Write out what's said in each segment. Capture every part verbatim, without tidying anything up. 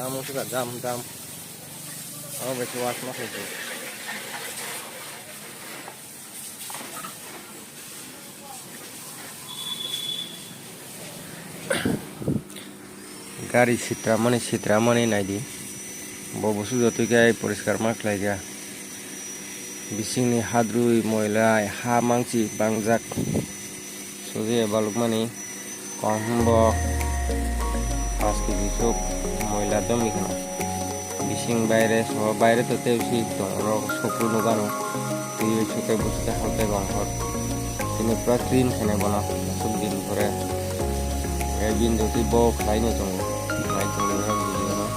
Jam wngkha, jam, jam. Abo bai khe wash ma khaidi. Gari sitramani, sitramani naidi. Bo busu jotoi khe poriskar ma khlai kha. Bisingni hadrwi, moila, ha mangsi bangjak. Soje balukmani. Kom hwnbo paanch kg sok moila jomni kheno. Bising baire so baire to tei bisi tong oro sopru nukano. Twi bai sukai busukai halkai bongkhor. Tini pura clean khainai bono aswk din pore. Tei bini jotoi bo khlaino tongo. Nai tongwi norok video no.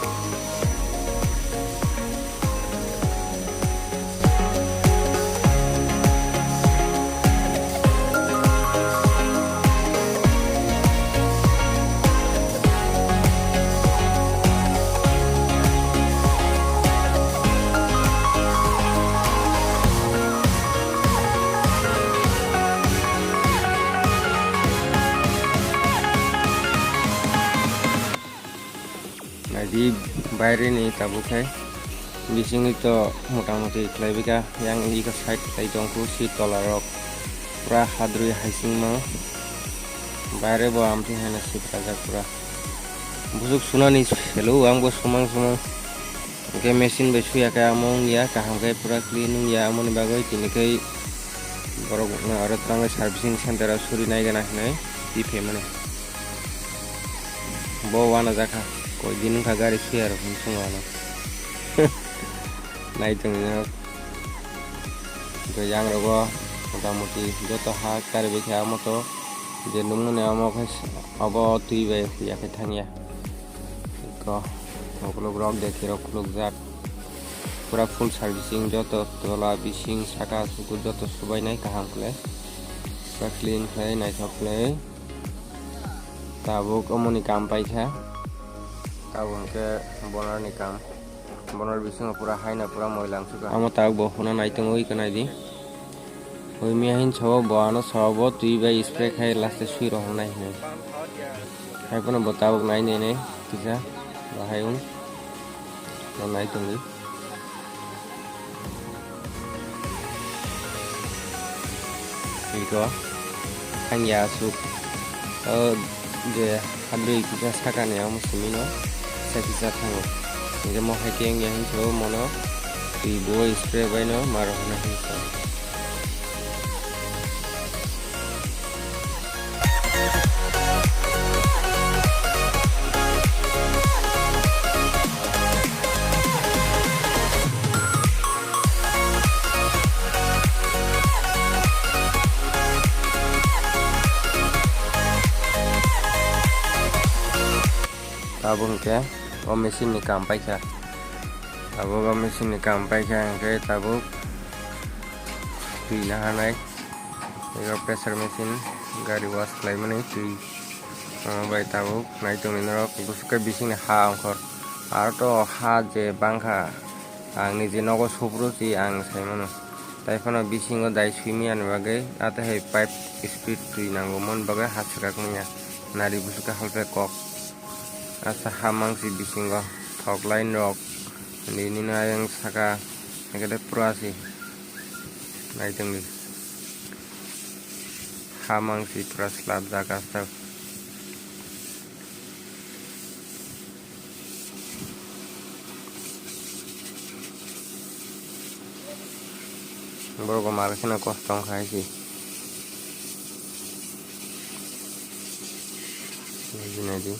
Naidi baireni tabuk hai bisingni to motamuti khlaibaikha, yang iko side khlai tongkhu si tolarok pura hadrwi haisingma baire bo amtwi haino siprajak pura. Busuk sunani selo ang bo sumang sumang hwnkhe machine bai suya khe amo wngya kaham khe pura clean wngya, amoni bagwi tini khe borok oro twlangwi servicing center o suri naigana hinwi twi phaimani. Bo uanajak kha, koi din wngkha gari suyarok hwn chwng uanw. Nai tongwi norok. Hwnkhe yang rogo motamuti joto ha karibai khe amo to je nukmani amo khe abo twi bai huya khe thangya. Eko ukuluk rok dekhi rok khulukjak. Pura full servicing joto tola bising saka suku joto subainai kaham khlai. Pura clean khlai naithok khlai. Tabuk omoni kam paikha. Tabuk hwnkhe bonorni kam. Bonor bisingo pura haino pura moila wngsukha. Amo tabuk bo huna naitongwi khe naidi. Oi miya hin sao bo ano sao bo twi bai spray khai last sui rohornai hinwi. Hai phano bo tabuk nai nai nai kisa bahai wng. Bo nai tongwi. Iko ang ya asuk o je hadrwi kisa sakani amo simi no kisa kisa thango. Hingke mo hai khe ang ya hinso mono twi bo spray bai no ma rohorna hinso. Tabuk hwnkhe o machine ni kam paikha. Tabuk o machine ni kam paikha hwnkhe tabuk twi naharnai. Ego pressure machine gari wash khlaimani twi. Omo bai tabuk nai tongwi norok bwswk khe bisingni ha ongkhor. Aro to ha je bangkha ang niji nogo supru si ang saimano. Tai phano bisingo dai swimiyani bagwi atahai pipe speed twi nango mon bagwi ha swkak manya. Nari bwswk khe halfai kok. Asa ha mangsi bisingo thok line rok nini no ayang saka ekede pura si nai tongdi. Ha mangsi pura slap jak aswk. Borok mal kheno kosto wngkha hai se. Nai di.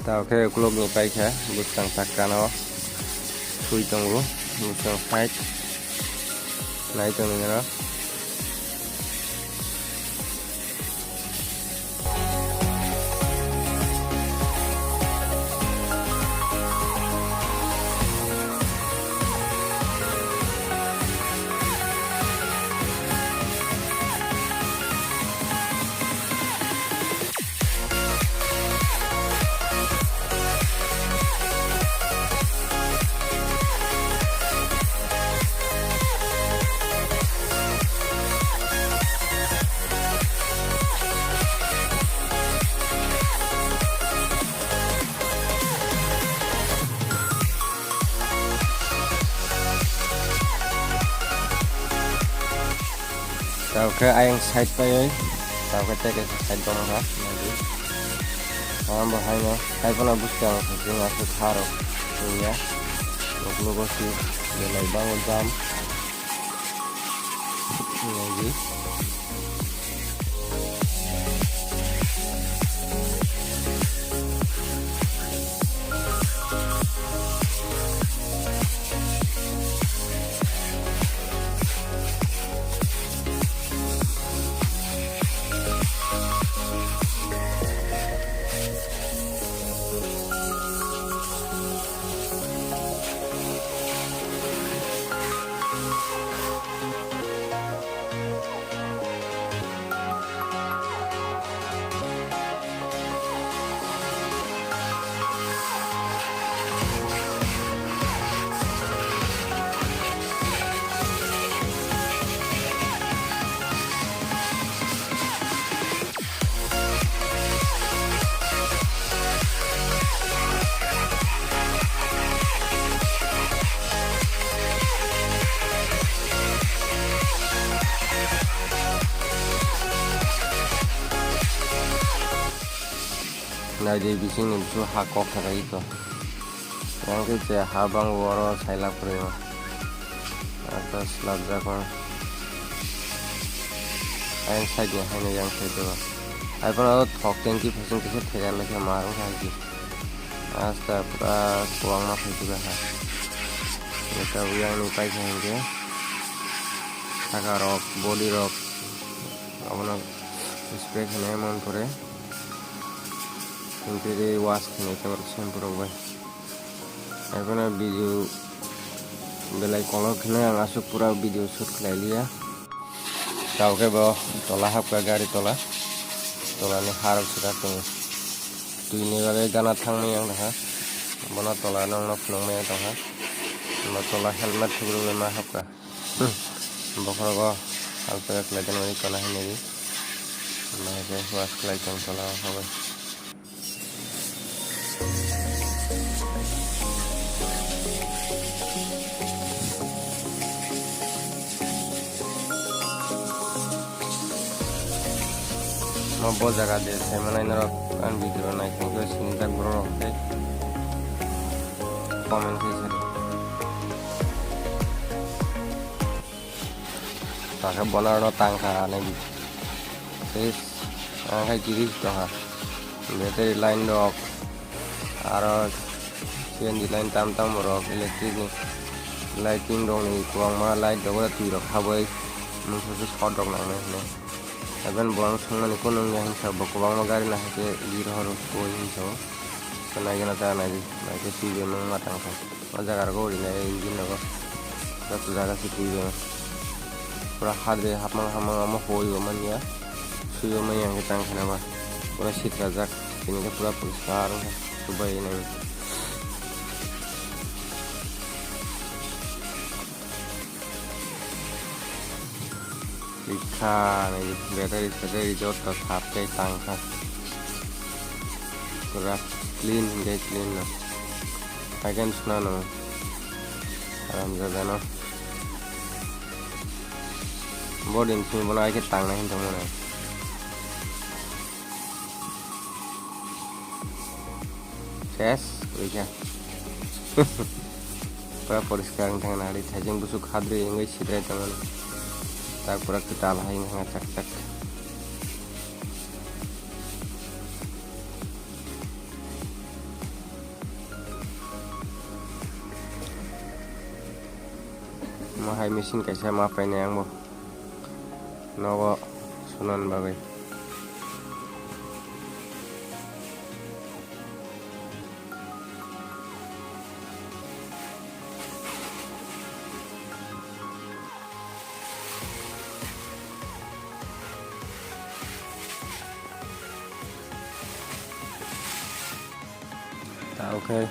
Tao khe ukulukni paikha bwskang takkano swi tongo, bwskang side nai tongwi gana. Oke, ayang side pai oi. Tawke teke side bom ha. Nadi. Ang bo haino. Hai bono buskang jing asuk harok. Iya. Nokno gosi. Belai bango jam. Nadi. Naidi bisingni bisu ha kok sakha ito. Yang khe je ha bang oro sailak pore o. Ata slabjak o. Ayang side ni haino yang side o. Ai phano thok tanki phasing kisa thega lekha ma wngkha hai khe. Asta pura kwbangma phai khe ha. Eta yang ni paikha hinkhe saka rok, body rok abono spray khainai man pore. Hinkhe wash khainai tei shampoo rok bai. Ebono video belai kolok kheno ang aswk pura video shoot khlai liya. Tawkhe bo tola hapkha gari tola. Tolani harok swkak tongo. Twini bagwi gana thangmani ang tongkha. Bono tola nokno phunukmani ang tongkha. Bo tola helmet thubrwi ma hapkha. Bokhorogo alpore khlai tonmani tola hinwi. Bahai khe wash khlai tong tola o hwnwi. Mo bo jaga de saimanai norok ani video naithok khe sinijak borok rok tei comment khe sadi. Takhe bono tangkha nai. Tei ang khai giri tongkha. Battery line rok, aro C N G line tam tam rok, electric ni lighting rok ni kwbangma light rok, twi rok habwi mungsa se short rok nangnai hinwi. Even bo ang thangmani kunu wngya hinsa bo kwbangma gari nahai khe giri horo koi hinsa o. Naigena ta naidi, naikhe twi bai mungma tangkha. O jaga rogo rinai engine rogo. Joto jaga se twi bai. Pura hadri hapmang hapmang omo huibo manya. Suibo manya hwnkhe tang khana ba. Pura sitrajak. Tini khe pura poriskar wngkha. Subai nai. Rikha nai battery sattery joto sap tei tang kha. Pura clean hwnkhe clean no. Haikhe swnano. Aram jagano. Bo din simi bono haikhe tangnai hinwi tongmano. Ses, rikha. Pura poriskar wng thangna, ari thaijing busuk hadri wngwi sidrai tongmani. Tak pura kwtal hai wng thangna chak chak. Mo hai machine kaisa ma painai ang bo. Nogo sunan bagwi. Tao khe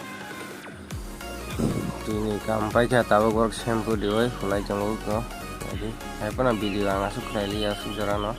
twini kam paikha, tabuk borok shampoo riwi hulai tongo. Hai phano video ang aswk khlai liya aswk jora no.